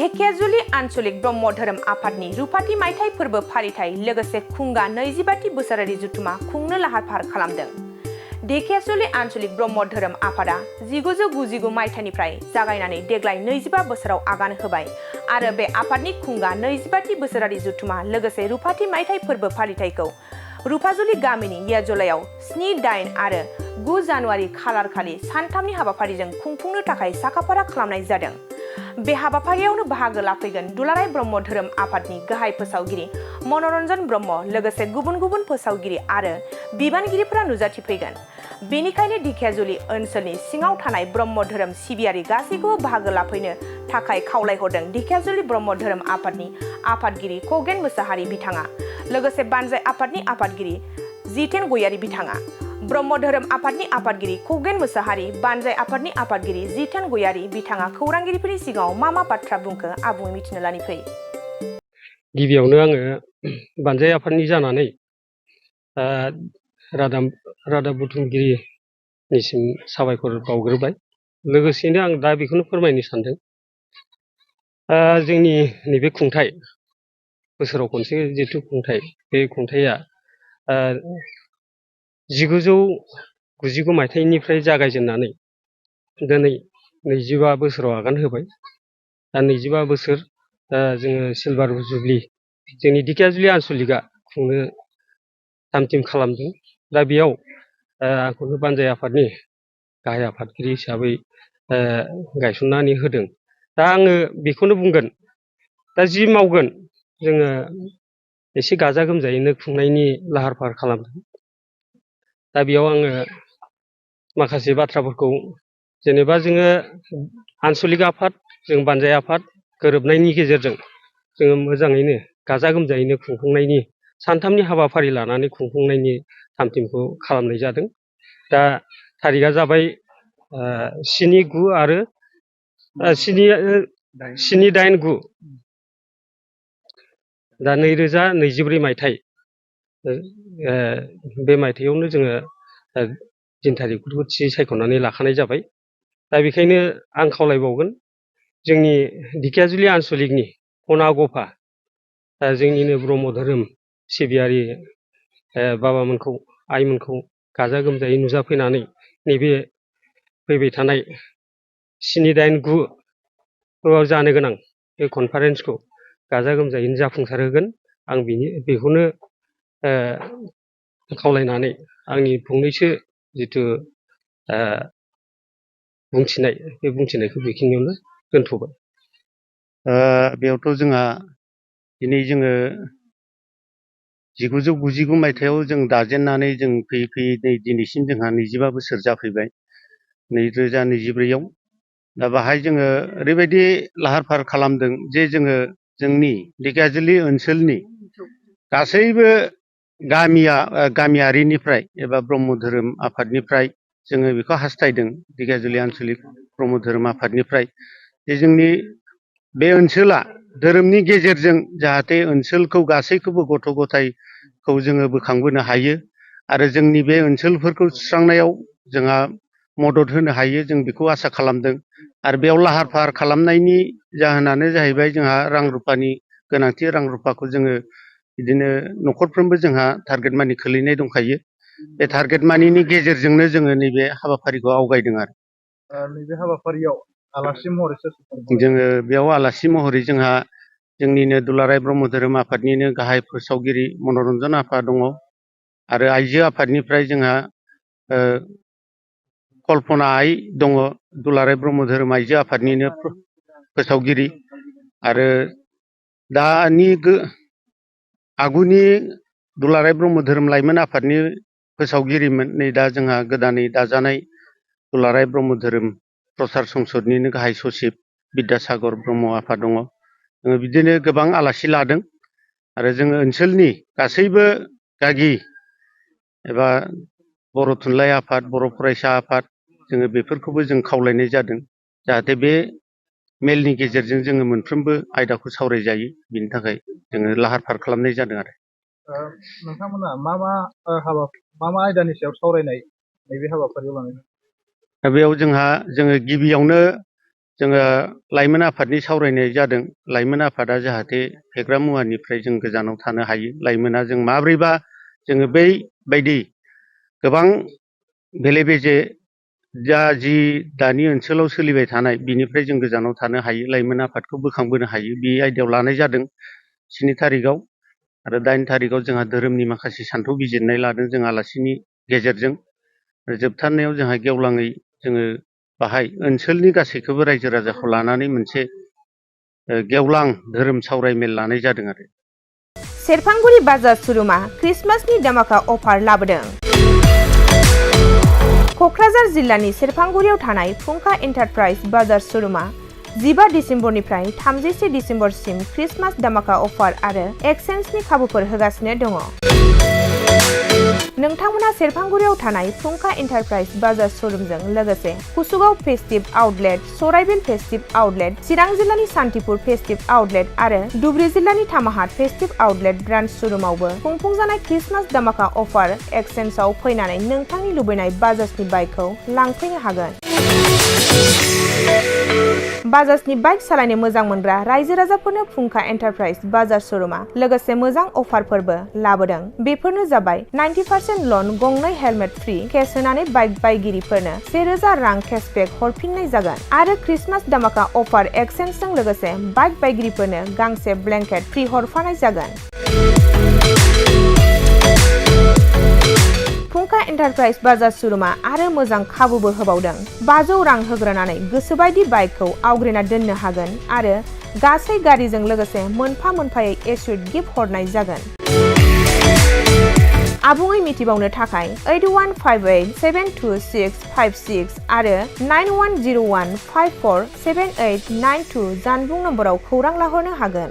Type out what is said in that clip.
धेकियाजुलि आन्चलिक ब्रह्म धोरोम आफादनि रुफाथि मायथाइ फोरबो फालिथाय लोगोसे खुंगा 25थि बोसोरारि जुथुमा खुंनो लाहार फाहार खालामदों। धेकियाजुलि आन्चलिक ब्रह्म धोरोम आफादा 1999 मायथाइनिफ्राय जागायनानै देग्लाय 25 बोसोराव आगान होबाय आरो बे आफादनि खुंगा 25थि बोसोरारि जुथुमा लोगोसे रुफाथि मायथाइ फोरबो फालिथायखौ रुफाजुलि गामिनि याजलायाव 7, 8 आरो 9 जानुवारि खालार खालि सानथामनि हाबाफारिजों खुंफुंनो थाखाय साखाफारा खालामनाय जादों। बे हाबाफारियावनो बाहागो लाफैगोन दुलाराय ब्रह्म धोरोम आफादनि गाहाय फोसावगिरि मनरन्जन ब्रह्म लोगोसे गुबुन गुबुन फोसावगिरि आरो बिबानगिरिफोरा नुजाथिफैगोन। बेनिखायनो धेकियाजुलि ओनसोलनि सिङाव थानाय ब्रह्म धोरोम सिबियारि गासैखौबो बाहागो लाफैनो थाखाय खावलायहरदों धेकियाजुलि ब्रह्म धोरोम आफादनि आफादगिरि खगेन मोसाहारि बिथाङा लोगोसे बानजाय आफादनि आफादगिरि जितेन गयारि बिथाङा। ब्रह्म धोरोम आफादनि आफादगिरि खगेन मोसाहारि बानजाय आफादनि आफादगिरि जितेन गयारि बिथाङा खौरांगिरिफोरनि सिगाङाव मा बाथ्रा बुंखो आबुङै मिथिनो लानि फै। गिबियावनो आङो बानजाय आफादनि जानानै रादाब बुथुमगिरिनिसिम साबायखर बावग्रोबाय। लोगोसेनो आं दा बेखौनो फोरमायनो सानदों जोंनि नैबे खुंथाय बोसोराव खनसे जिथु खुंथाय बे खुंथाया 1999 मायथाइनिफ्राय जागायजेननानै दिनै 25 बोसोराव आगान होबाय। दा 25 बोसोर जोङो सिलभार जुबलि जोंनि धेकियाजुलि आन्चलिकआ खुंनो थाम-थिम खालामदों। दा बेयाव आंखौनो बानजाय आफादनि गाहाय आफादगिरि हिसाबै गायसननानै होदों। दा आङो बेखौनो बुंगोन, दा जि मावगोन जोङो एसे गाजा गोमजायैनो खुंनायनि लाहार फाहार खालामदों। दा बेयाव आङो माखासे बाथ्राफोरखौ जेनेबा जोङो आन्चलिक आफाद जों बानजाय आफाद गोरोबनायनि गेजेरजों जोङो मोजाङैनो गाजा गोमजायैनो खुंफुंनायनि सानथामनि हाबाफारि लानानै खुंफुंनायनि थाम-थिमखौ खालामनाय जादों। दा थारिखआ जाबाय 7, 9 आरो 7, 8, 9 दा 2024 मायथाइ बे मायथाइयावनो जोङो दिन थारिखफोरखौ थि सायख'नानै लाखानाय जाबाय। दा बेखायनो आं खावलायबावगोन जोंनि धेकियाजुलि आन्चलिकनि खना गफा जोंनिनो ब्रह्म धोरोम सिबियारि बाबामोनखौ आइमोनखौ गाजा गोमजायै नुजाफैनानै नैबे फैबाय थानाय 7, 8, 9 जानो गोनां बे कनफारेन्सखौ गाजा गोमजायैनो जाफुंसार होगोन। आं बेखौनो खावलायनानै आंनि फंनैसो जिथु बुंथिनाय बे बुंथिनायखौ बेखिनियावनो दोनथ'बाय। बेयावथ' जोंहा दिनै जोङो 1999 मायथाइयाव जों दाजेननानै जों फैयै फैयै नै दिनैसिम जोंहा 25 बोसोर जाफैबाय 2024आव। दा बाहाय जोङो ओरैबायदि लाहार फाहार खालामदों जे जोङो जोंनि धेकियाजुलि ओनसोलनि गासैबो गामियारिनिफ्राय एबा ब्रह्म धोरोम आफादनिफ्राय जोङो बेखौ हास्थायदों धेकियाजुलि आन्चलिक ब्रह्म धोरोम आफादनिफ्राय जे जोंनि बे ओनसोला धोरोमनि गेजेरजों जाहाथे ओनसोलखौ गासैखौबो गथ' गथायखौ जोङो बोखांबोनो हायो आरो जोंनि बे ओनसोलफोरखौ सुस्रांनायाव जोंहा मदद होनो हायो, जों बेखौ आसा खालामदों। आरो बेयाव लाहार फाहार खालामनायनि जाहोनानो जाहैबाय जोंहा रां रुफानि गोनांथि। रां रुफाखौ जोङो बिदिनो न'खरफ्रोमबो जोंहा टारगेट मानि खोलैनाय दंखायो। बे टारगेट मानिनि गेजेरजोंनो जोङो नैबे हाबाफारिखौ आवगायदों आरो नैबे हाबाफारियाव आलासि महरै जोङो बेयाव आलासि महरै जोंहा जोंनिनो दुलाराय ब्रह्म धोरोम आफादनिनो गाहाय फोसावगिरि मनरन्जन आफा दङ आरो आइजो आफादनिफ्राय जोंहा कल्पना आइ दङ, दुलाराय ब्रह्म धोरोम आइजो आफादनिनो फोसावगिरि। आरो दानि आगुनि दुलाराय ब्रह्म धोरोम लाइमोन आफादनि फोसावगिरिमोन। नै दा जोंहा गोदानै दाजानाय दुलाराय ब्रह्म धोरोम प्रसार संसदनिनो गाहाय सचिब बिद्यासागर ब्रह्म आफा दङ। जोङो बिदिनो गोबां आलासि लादों आरो जोङो ओनसोलनि गासैबो गागि एबा बर' थुनलाइ आफाद, बर' फरायसा आफाद जोङो बेफोरखौबो जों खावलायनाय जादों जाहाथे बे मेलनि गेजेरजों जोङो मोनफ्रोमबो आयदाखौ सावरायजायो, बिनि थाखाय जोङो लाहार फाहार खालामनाय जादों आरो नोंथांमोना मा आयदानि सायाव सावरायनाय नैबे हाबाफारियाव लानाय? दा बेयाव जोङो गिबियावनो जोङो लाइमोन आफादनि सावरायनाय जादों। लाइमोन आफादा जाहाथे फेग्रा मुवानिफ्राय जों गोजानाव थानो हायो। लाइमोना जों माब्रैबा जोङो बैबायदि गोबां बेले बेजे जि दानि ओनसोलाव सोलिबाय थानाय बिनिफ्राय जों गोजानाव थानो हायो, लाइमोन आफादखौ बोखांबोनो हायो, बे आयदायाव लानाय जादों 7 थारिखआव। आरो 8 थारिखआव जोंहा धोरोमनि माखासे सान्थौ बिजिरनाय लादों जों आलासिनि गेजेरजों। जोबथारनायाव जोंहा गेवलाङै जोङो बाहाय ओनसोलनि गासैखौबो रायजो राजाखौ लानानै मोनसे गेवलां धोरोम सावरायमेल लानाय जादों आरो। सेरफांगुरि बाजार शोरुमा क्रिसमासनि दामाका अफार लाबोदों। क'क्राझार जिल्लानि सेरफांगुरियाव थानाय फुंखा एन्टारप्राइज बाजार शोरुमा 15 डिसेम्बरनिफ्राय 31 डिसेम्बरसिम क्रिसमास दामाका अफार आरो एक्सचेन्जनि खाबुफोर होगासिनो दङ। नोंथांमोना सेरफांगुरियाव थानाय फुंखा एन्टारप्राइज बाजार शोरुमजों लोगोसे कुसुगाव फेस्टिभ आउटलेट, सराइबिल फेस्टिभ आउटलेट, चिरां जिल्लानि सान्तिपुर फेस्टिभ आउटलेट आरो धुबरी जिल्लानि थामाहाट फेस्टिभ आउटलेट ब्रान्च शोरुमावबो खुंफुंजानाय क्रिसमास दामाका अफार एक्सचेन्जआव फैनानै नोंथांनि लुबैनाय बाजाजनि बाइकखौ लांफैनो हागोन। बाजाजनि बाइक सालायनो मोजां मोनग्रा रायजो राजाफोरनो फुंखा एन्टारप्राइज बाजार शोरुमा लोगोसे मोजां अफारफोरबो लाबोदों। बेफोरनो जाबाय 90% लन, गंनै हेलमेट फ्रि, केस होनानै बाइक बायगिरिफोरनो 1000 रां केसबेक हरफिननाय जागोन आरो क्रिसमास दामाका अफार एक्सचेन्जजों लोगोसे बाइक बायगिरिफोरनो गांसे ब्लेंकेट फ्रि हरफानाय जागोन। फुंखा एन्टारप्राइज बाजार शोरुमा आरो मोजां खाबुबो होबावदों। 500 रां होग्रोनानै गोसोबायदि बाइकखौ आवग्रिना दोननो हागोन आरो गासै गारिजों लोगोसे मोनफा मोनफायै एसुइट गिफ्ट हरनाय जागोन। आबुङै मिथिबावनो थाखाय 8158726656 आरो 9101547892 जानबुं नम्बराव खौरां लाहरनो हागोन।